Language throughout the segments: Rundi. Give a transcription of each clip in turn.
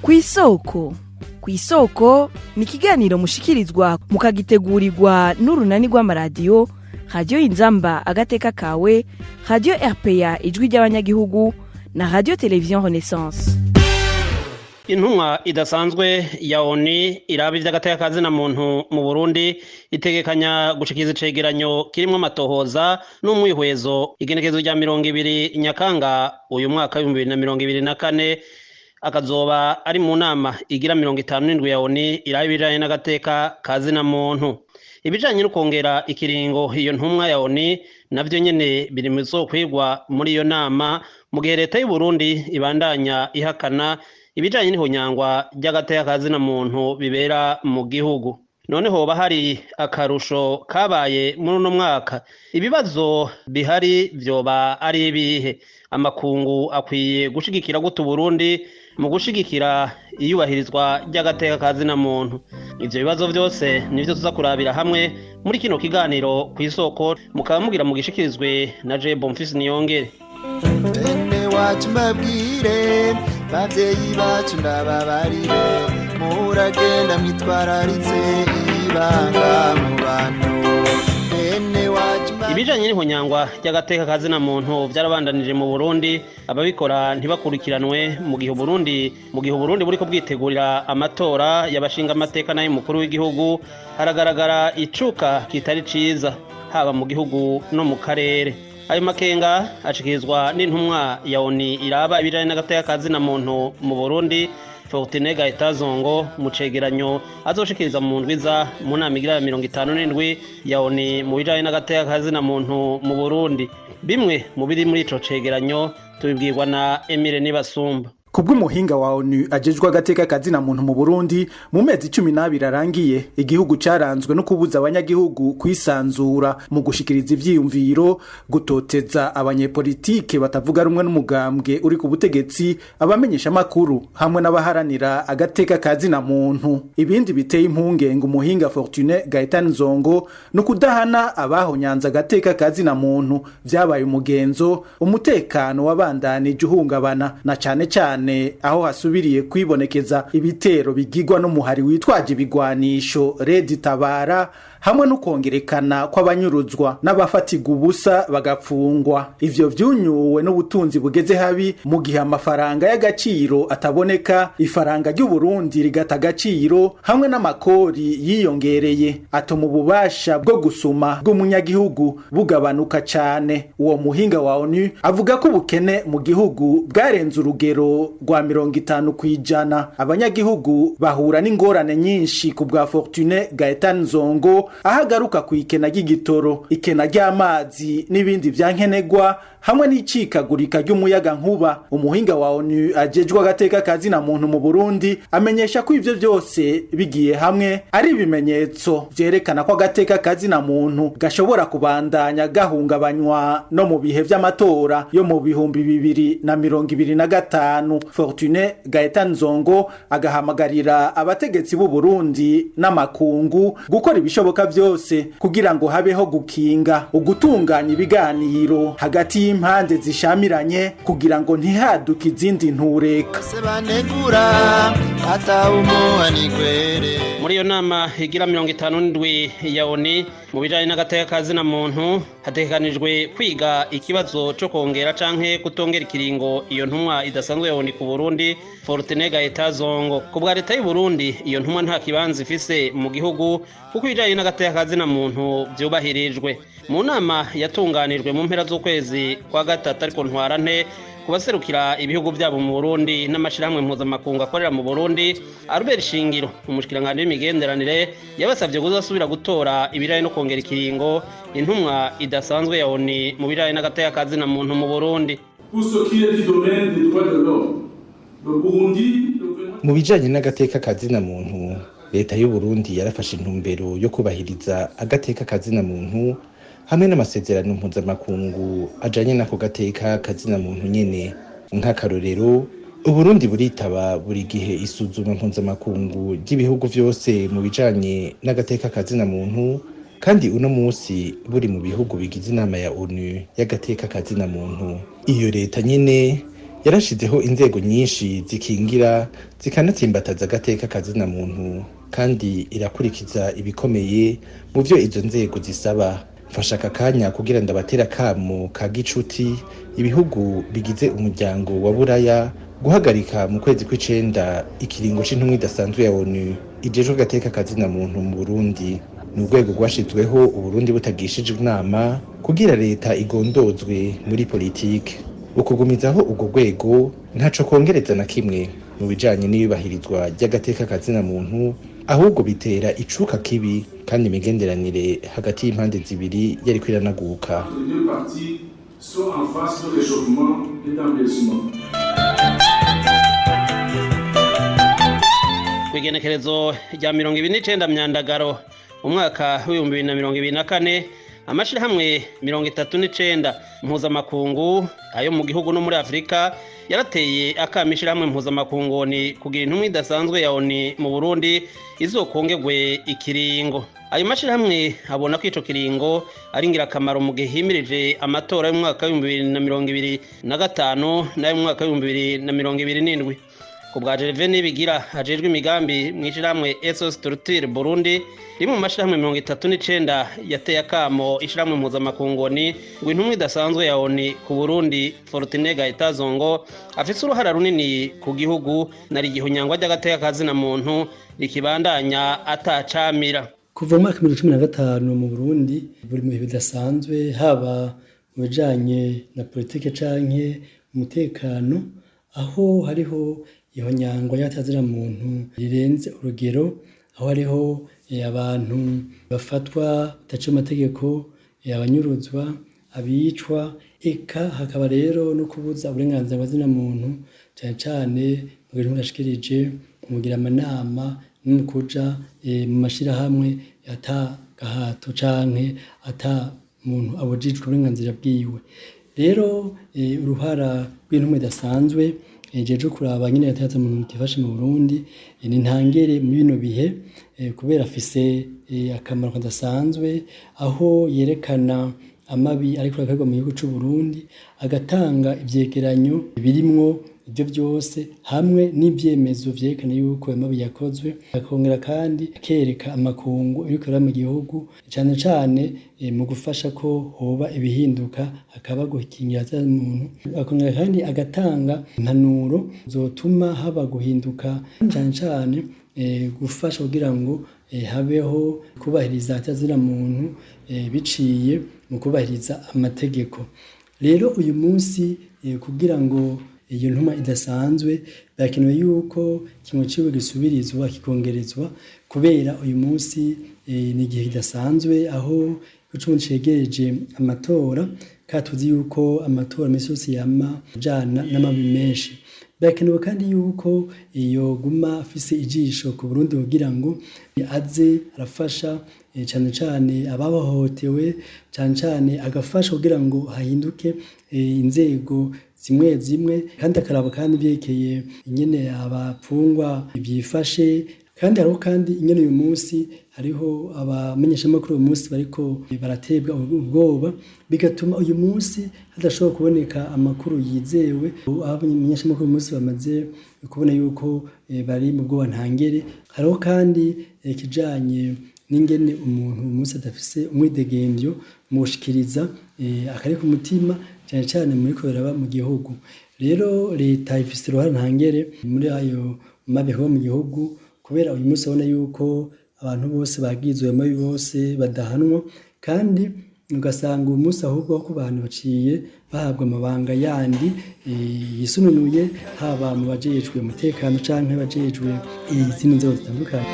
Kw'isoko, kw'isoko ni ikiganiro mushikirizwa mukagitegurirwa n'urunani rw'amaradiyo Radiyo Inzamba Agateka Kawe, Radiyo RPA Ijwi ry'Abanyagihugu na Radiyo Televiziyo Renaissance. Intumwa idasanzwe ya ONU iraba ivy'agateka kazina muntu mu Burundi itegekanya gushikiza icegeranyo kirimwo amatohoza n'umwihwezo igenekerezo rya 20 Nyakanga uyu mwaka w'2024, akazoba ari mu nama igira 57 ya ONU iraba ibijanye n'agateka kazina muntu. Ibijanye no kongera ikiringo iyo ntumwa ya ONU navyo nyene biri mu bizokwigwa muri iyo nama, mu gihe leta y'u Burundi ibandanya ihakana ibijanye n'ihonyangwa ry'agateka kazina muntu bibera mu gihugu. None hoba hari akarusho kabaye muri uno mwaka? Ibibazo bihari vyoba ari ibihe? Amakungu akwiye gushigikira gute Uburundi mu gushigikira iyubahirizwa ry'agateka kazina muntu? Ivyo bibazo vyose nivyo tuza kurabira hamwe muri kino kiganiro Kw'isoko, mukaba mugira mugishikirizwe na je Bonfils Niyongere. Bene wacu mbabwire, bavyeyi bacu ndababarire, muragenda mwitwararitse ibanga mu bantu, bene wacu. Ibijanye n'ihonyangwa ry'agateka kazina muntu vyarabandanije mu Burundi, ababikora ntibakurikiranwe, mu gihe Uburundi buriko bwitegurira amatora y'abashinga amateka n'ay'umukuru w'igihugu. Haragaragara icuka kitari ciza haba mu gihugu no mu karere. Ayo makenga ashikirizwa n'intumwa ya ONU iraba ibijanye n'agateka kazina muntu mu Burundi, Fortuné Gaëtan Zongo, mu cegeranyo azoshikiriza mu ndwiza mu nama igira ya 57 ya ONU mu bijanye n'agateka kazina muntu mu Burundi. Bimwe mu biri muri ico cegeranyo tubibwirwa na Emile Nibasumba. Kubw'umuhinga wa ONU ajejwe agateka kazina muntu mu Burundi, mu mezi 12 arangiye, igihugu caranzwe no kubuza abanyagihugu kwisanzura mu gushikiriza ivyiyumviro, gutoteza abanyepolitike batavuga rumwe n'umugambwe uri ku butegetsi, abamenyesha makuru hamwe n'abaharanira agateka kazina muntu. Ibindi biteye impungenge umuhinga Fortuné Gaëtan Zongo no kudahana abahonyanze agateka kazina muntu vyabaye umugenzo, umutekano wabandanije uhungabana, na cane cane aho hasubiriye kwibonekeza ibitero bigirwa n'umuhari witwaje ibigwanisho Red Tabara, hamwe no kongerekana kw'abanyuruzwa n'abafatirwa ubusa bagapfungwa. Ivyo vyunyuwe n'ubutunzi bugeze habi, mu gihe amafaranga y'agaciro ataboneka, ifaranga ry'u Burundi rigata agaciro, hamwe n'amakori yiyongereye atuma ububasha bwo gusuma bw'umunyagihugu bugabanuka cane. Uwo muhinga wa ONU avuga ko ubukene mu gihugu bwarenze urugero rwa 50%. Abanyagihugu bahura n'ingorane nyinshi. Ku bwa Fortuné Gaëtan Zongo, aho agaruka ku ikena ry'igitoro, ikena ry'amazi n'ibindi vyankenegwa, hamwe n'icikagurika ry'umuyaga nkuba, umuhinga wa ONU ajejwe agateka kazina muntu mu Burundi amenyesha ko ivyo vyose bigiye hamwe ari ibimenyetso vyerekana ko agateka kazina muntu gashobora kubandanya gahungabanywa no mu bihe vy'amatora yo mu 2025. Fortuné Gaëtan Zongo agahamagarira abategetsi b'u Burundi n'amakungu gukora ibishoboka vyose kugira ngo habeho gukinga ugutunganya ibiganiro hagati y'impande zishamiranye, kugira ngo ntihaduke izindi ntureka. Se banegura atawumuhanigwere. Muri iyo nama igira 57 ya ONU mu bijanye n'agateka kazina muntu, hategekanijwe kwiga ikibazo co kongera canke kutongera ikiringo iyo ntumwa idasanzwe ya ONU ku Burundi, Fortuné Gaëtan Zongo. Ku bwa leta y'u Burundi, iyo ntumwa nta kibanza ifise mu gihugu, kuko ibijanye n'agateka kazina muntu vyubahirijwe. Mu nama yatunganijwe mu mpera z'ukwezi kwa gatatu, ariko ntwarante kubaserukira ibihugu byabo mu Burundi n'amashirahamwe mpuzamakungu akorera mu Burundi, Albert Shingiro, umushikiranganji w'imigenderanire, yabasavye kuzasubira gutora ibijanye no kongera ikiringo intumwa idasanzwe ya ONU mu bijanye n'agateka kazina muntu mu Burundi. Pour ce qui est du domaine des droits de l'homme, le Burundi, le Mu bijanye n'agateka kazina muntu, leta y'u Burundi yarafashe intumbero yo kubahiriza agateka kazina muntu hamwe n'amasezerano mpuzamakungu ajanye n'ako gateka kazina muntu nyene. Nk'akarorero, Uburundi buritaba buri gihe isuzuma mpuzamakungu ry'ibihugu vyose mu bijanye n'agateka kazina muntu, kandi uno musi buri mu bihugu bigize inama ya ONU y'agateka kazina muntu. Iyo leta nyene Yarashizeho inzego nyinshi zikingira zikanatsimbataza agateka kazina muntu, kandi irakurikiza ibikomeye mu vyo izo nzego zisaba. Mfashe aka kanya kugira ndabatera akamo ka gicuti ibihugu bigize umuryango wa Buraya guhagarika mu kwezi kw'icenda ikiringo c'intumwa idasanzwe ya ONU ijejwe agateka kazina muntu mu Burundi. Ni urwego rwashizweho Uburundi butagishije inama kugira leta igondozwe muri politike. Ukugumizaho urwo rwego ntaco kongereza na kimwe mu bijanye n'iyubahirizwa ry'agateka kazina muntu, ahubwo bitera icuka kibi kandi imigenderanire hagati y'impande zibiri yariko iranaguka. Les deux parties sont en phase de réchauffement et d'embellissement. Kw'igenekerezo rya 29 Myandagaro umwaka w'2024, amashirahamwe 39 mpuzamakungu ayo mu gihugu no muri Afurika yarateye akama ishirahamwe mpuzamakungu ONU kugira intumwa idasanzwe ya ONU mu Burundi izokongerwe ikiringo. Ayo mashirahamwe abona ko ico kiringo ari ingirakamaro mu gihe himirije amatora y'umwaka w'2025 n'ay'umwaka w'2027. Ku bwa Gervais Nibigira ajejwe imigambi mw'ishirahamwe SOS Torture Burundi, rimwe mu mashirahamwe 39 yateye akamo ishirahamwe mpuzamakungu ONU ngo intumwa idasanzwe ya ONU ku Burundi Fortune Gaëtan Zongo afise uruhara runini ku gihugu nari igihunyangwa ry'agateka kazina muntu rikibandanya atacamira. Kuva mu mwaka 2015 mu Burundi buri mu bihe bidasanzwe, haba mu bijanye na politike canke umutekano, aho hariho ihonyangwa y'agatazira muntu rirenze urugero, aho hariho abantu bafatwa badaciye amategeko, abanyuruzwa, abicwa, eka hakaba rero no kubuza uburenganzira bwa zina muntu, cane cane mu bintu bashikirije mu kugira amanama no mu kuja mu mashirahamwe ata gahato canke ata muntu abujijwe uburenganzira bwiwe. Rero uruhara rw'intumwa idasanzwe jeje kuraba nyene yataza muntu tifashe mu Burundi ni ntangere mu bino bihe, kubera afise akamaro kadasanzwe, aho yerekana amabi ariko arakorwa mu gihugu c'u Burundi, agatanga ivyegeranyo birimwo ivyo vyose hamwe n'ivyemezo vyerekana yuko amabi yakozwe, akongera kandi akereka amakungu iriko iraba mu gihugu, cane cane mu gufasha ko hoba ibihinduka hakaba gukingira za muntu, akongera kandi agatanga impanuro zotuma haba guhinduka, cane cane gufasha kugira ngo habeho kubahiriza atazira muntu biciye mu kubahiriza amategeko. Rero uyu munsi kugira ngo iyo ntumwa idasanzwe birakenewe yuko kimwe ciwe gisubirizwa kikongerezwa, kubera uyu munsi ni igihe kidasanzwe aho icumu cegereje amatora, kandi tuzi yuko amatora misi yose yama ajana n'amabi menshi. Birakenewe kandi yuko yoguma afise ijisho ku Burundi kugira ngo aze arafasha cane cane abahohotewe, cane cane agafasha kugira ngo hahinduke inzego zimwe zimwe, kandi akaraba kandi vyerekeye ingene abapfungwa vyifashe. Kandi hariho kandi ingene uyu munsi hariho abamenyeshamakuru uyu munsi bariko baratebwa ubwoba, bigatuma uyu munsi hadashobora kuboneka amakuru yizewe. Abamenyeshamakuru uyu munsi bamaze kubona yuko bari mu bwoba ntangere. Hariho kandi ikijanye n'ingene umuntu uyu munsi adafise umwidegemvyo mu gushikiriza akari ku mutima, cane cane muriko biraba mu gihugu. Rero leta ifise uruhara ntangere muri ayo mabi akorwa mu gihugu, kubera uyu munsi urabona yuko abantu bose bagizwe amabi bose badahanwa, kandi ugasanga uyu munsi ahubwo ko abantu baciye bahabwa amabanga yandi yisununuye, haba mu bajejwe umutekano canke abajejwe izindi nzego zitandukanye.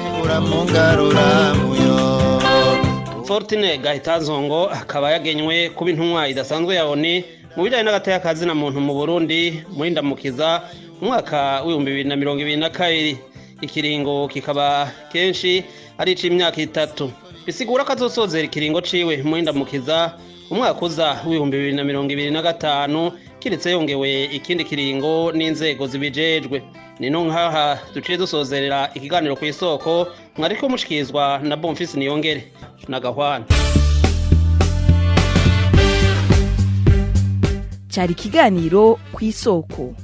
Fortune Gaëtan Zongo akaba yagenywe kuba intumwa idasanzwe ya ONU mu bijanye n'agateka kazina muntu mu Burundi muri Ndamukiza umwaka w'2022, ikiringo kikaba kenshi ari ic'imyaka 3, bisigura ko azosozera ikiringo ciwe muri Ndamukiza umwaka uza w'2025, kiretse yongewe ikindi kiringo n'inzego zibijejwe. Ni no nkaha duciye dusozerera ikiganiro ku isoko, mwariko mushikirizwa na Bonfils Niyongere na Gahwana. Cari ikiganiro ku isoko.